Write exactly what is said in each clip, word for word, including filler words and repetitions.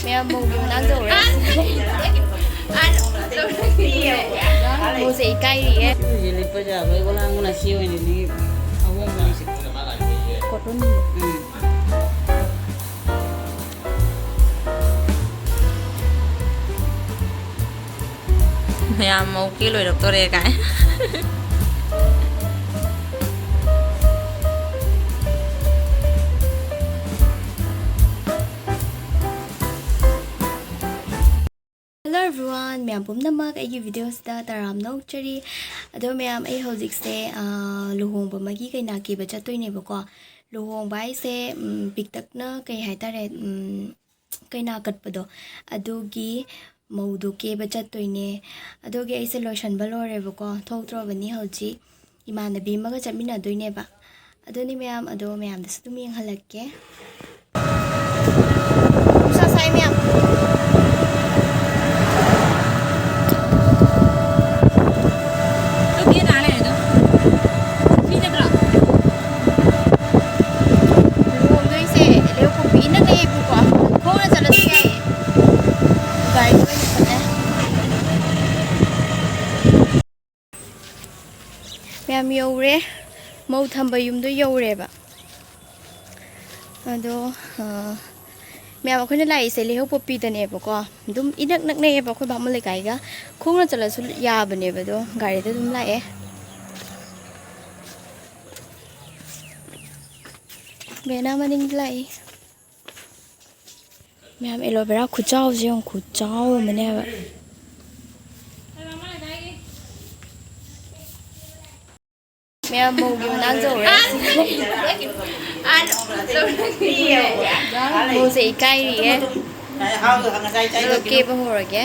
ꯃꯌꯥꯝ ꯃꯧꯒꯤ ꯃꯅꯥꯛ ꯌꯧꯔꯦ꯫ ꯃꯧꯁꯦ ꯏꯀꯥꯏꯔꯤꯌꯦ꯫ ꯁꯤ ꯍꯧꯖꯤꯛ ꯂꯤꯠꯄꯁꯦ ꯑꯩꯈꯣꯏ ꯑꯣꯂꯥꯡ ꯃꯅꯥ ꯁꯤ ꯑꯣꯏꯅꯗꯤ ꯑꯍꯣꯡꯕꯅꯤ ꯁꯤ꯫ ꯀꯣꯇꯟ꯫ ꯎꯝ꯫ ꯃꯌꯥꯝ ꯃꯧ ꯀꯦ ꯂꯣꯏꯔꯛꯇꯣꯔꯦ ꯀꯥꯏ꯫ Hello everyone, ꯃꯌꯥꯝ ꯄꯨꯝꯅꯃꯛ ꯑꯩꯒꯤ videoꯁꯤꯗ ꯇꯔꯥꯝꯅ ꯑꯣꯛꯆꯔꯤ꯫ ꯑꯗꯣ ꯃꯌꯥꯝ, ꯑꯩ ꯍꯧꯖꯤꯛꯁꯦ, ꯑꯥ, ꯂꯨꯍꯣꯡꯕ ꯑꯃꯒꯤ ꯀꯩꯅꯥ ꯀꯦꯕ ꯆꯠꯇꯣꯏꯅꯦꯕꯀꯣ꯫ ꯂꯨꯍꯣꯡꯕ ꯍꯥꯏꯁꯦ, ꯎꯝ, ꯄꯤꯛꯇꯛꯅ ꯀꯩ ꯍꯥꯏꯇꯥꯔꯦ, ꯎꯝ, ꯀꯩꯅꯥ ꯀꯠꯄꯗꯣ, ꯑꯗꯨꯒꯤ ꯃꯧꯗꯣ ꯀꯦꯕ ꯆꯠꯇꯣꯏꯅꯦ꯫ ꯑꯗꯨꯒꯤ ꯑꯩꯁꯦ ꯂꯣꯏꯁꯟꯕ ꯂꯣꯏꯔꯦꯕꯀꯣ, ꯊꯣꯛꯇ꯭ꯔꯕꯅꯤ ꯍꯧꯖꯤꯛ꯫ ꯏꯃꯥꯟꯅꯕꯤ ꯑꯃꯒ ꯆꯠꯃꯤꯟꯅꯗꯣꯏꯅꯦꯕ꯫ ꯑꯗꯨꯅꯤ ꯃꯌꯥꯝ, ꯑꯗꯣ ꯃꯌꯥꯝꯗꯁꯨ ꯑꯗꯨꯝ ꯌꯦꯡꯍꯜꯂꯛꯀꯦ꯫ ꯅꯨꯡꯁꯥ ꯁꯥꯏ ꯃꯌꯥꯝ꯫ ꯂꯧꯀꯦ ꯇꯥ ꯂꯩꯔꯦ ꯑꯗꯨꯝ꯫ ꯃꯤ ꯅꯠꯇ꯭ꯔꯣ? ꯂꯨꯍꯣꯡꯗꯣꯏꯁꯦ ꯂꯩꯔꯛꯄꯣꯛꯄꯤ ꯏꯅꯛ ꯅꯛꯑꯦꯕꯀꯣ꯫ ꯈꯣꯡꯅ ꯆꯠꯂꯁꯨ ꯌꯥꯏꯌꯦ꯫ ꯒꯥꯔꯤꯗ ꯑꯣꯏꯅ ꯆꯠꯂꯦ꯫ ꯃꯌꯥꯝ ꯌꯧꯔꯦ꯫ ꯃꯧ ꯊꯝꯕ ꯌꯨꯝꯗꯣ ꯌꯧꯔꯦꯕ꯫ ꯑꯗꯣ, ꯑ, ꯃꯌꯥꯝ ꯑꯩꯈꯣꯏꯅ ꯂꯥꯛꯏꯁꯦ ꯂꯩꯔꯛꯄꯣꯛꯄꯤꯗꯅꯦꯕꯀꯣ꯫ ꯑꯗꯨꯝ ꯏꯅꯛ ꯅꯛꯅꯩꯌꯦꯕ ꯑꯩꯈꯣꯏ ꯕꯥꯃꯣꯟ ꯂꯩꯀꯥꯏꯒ꯫ ꯈꯣꯡꯅ ꯆꯠꯂꯁꯨ ꯌꯥꯕꯅꯦꯕ, ꯑꯗꯣ ꯒꯥꯔꯤꯗ ꯑꯗꯨꯝ ꯂꯥꯛꯑꯦ꯫ ꯕꯦꯅꯥ ꯃꯅꯤꯡꯗ ꯂꯥꯛꯏ꯫ ꯃꯌꯥꯝ, ꯑꯦꯂꯣ ꯚꯦꯔꯥ ꯈꯨꯆꯥꯎꯁꯦ ꯌꯦꯡꯉꯨ, ꯈꯨꯆꯥꯎ ꯑꯃꯅꯦ ꯍꯥꯏꯕ꯫ ꯃꯌꯥꯝ ꯃꯧꯒꯤ ꯃꯅꯥꯛ ꯌꯧꯔꯦ꯫ ꯃꯧꯁꯦ ꯏꯀꯥꯏꯔꯤꯌꯦ꯫ ꯑꯗꯨꯒ ꯀꯦꯕ ꯍꯧꯔꯒꯦ꯫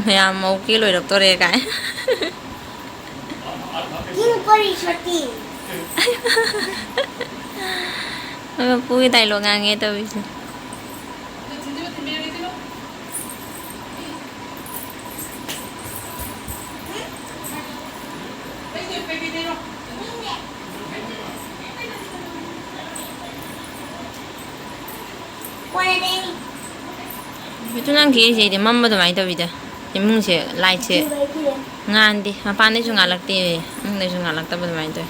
ꯃꯌꯥꯝ ꯃꯧ ꯀꯦ ꯂꯣꯏꯔꯛꯇꯣꯔꯦ ꯀꯥꯏ꯫ ꯀꯤꯡ ꯀꯣꯔꯤ ꯁꯣꯇꯤ꯫ ꯃꯣꯏ ꯃꯄꯨꯒꯤ ꯗꯥꯏꯂꯣꯛ ꯉꯥꯡꯉꯦ ꯇꯧꯔꯤꯁꯦ꯫ ꯃꯤꯠꯇꯨ ꯅꯪ ꯊꯦꯛꯏꯁꯦ ꯑꯩꯗꯤ ꯃꯝꯕ ꯑꯗꯨꯃꯥꯏꯅ ꯇꯧꯋꯤꯗ꯫ ꯏꯃꯨꯡꯁꯦ ꯂꯥꯏꯠꯁꯦ ꯉꯥꯟꯗꯦ꯫ ꯃꯄꯥꯟꯗꯩꯁꯨ ꯉꯥꯜꯂꯛꯇꯦ, ꯏꯃꯨꯡꯗꯩꯁꯨ ꯉꯥꯜꯂꯛꯇꯕ ꯑꯗꯨꯃꯥꯏꯅ ꯇꯧꯋꯤ꯫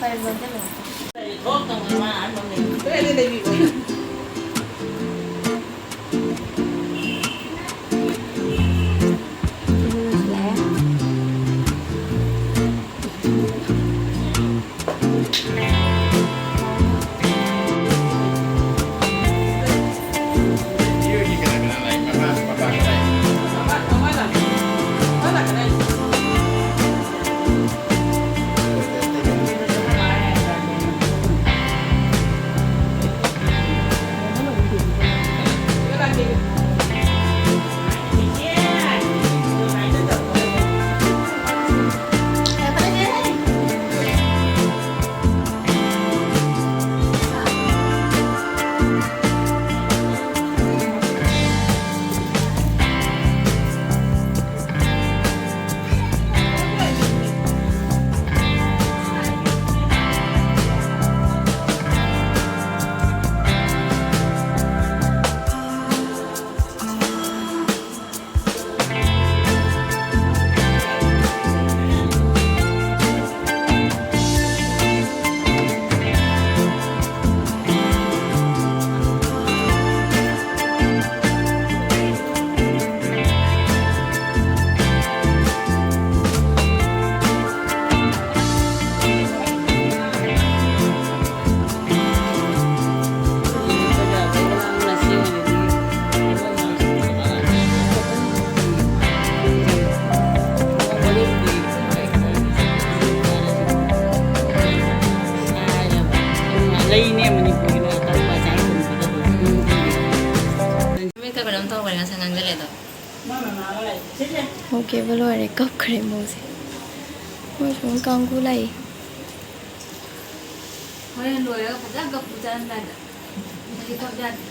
ꯂꯩꯅꯦ ꯃꯅꯤꯄꯨꯔꯒꯤ ꯃꯔꯛꯇ ꯂꯨꯄꯥ ꯆꯥꯝ ꯀꯨꯟ ꯄꯤꯗꯕ꯫ ꯃꯤꯠꯀ ꯀꯩꯅꯣꯝ ꯇꯧꯈ꯭ꯔꯦ ꯉꯁꯥꯏ ꯉꯥꯡꯖꯜꯂꯦꯗꯣ꯫ ꯃꯧ ꯀꯦꯕ ꯂꯣꯏꯔꯦ, ꯀꯞꯈ꯭ꯔꯦ ꯃꯧꯁꯦ꯫ ꯃꯣꯏ ꯁꯨꯝ ꯀꯥꯡꯒꯨ ꯂꯥꯛꯏ꯫ ꯍꯣꯔꯦꯟ ꯂꯣꯏꯔꯒ ꯐꯖꯅ ꯀꯞꯄꯨ ꯆꯠꯂꯝꯗꯥꯏꯗ꯫ ꯍꯧꯖꯤꯛ ꯀꯞ ꯌꯥꯗꯦ꯫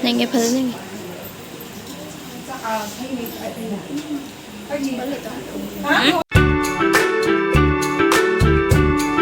ꯅꯪꯒꯤ ꯐꯖꯅ ꯌꯦꯡꯉꯦ꯫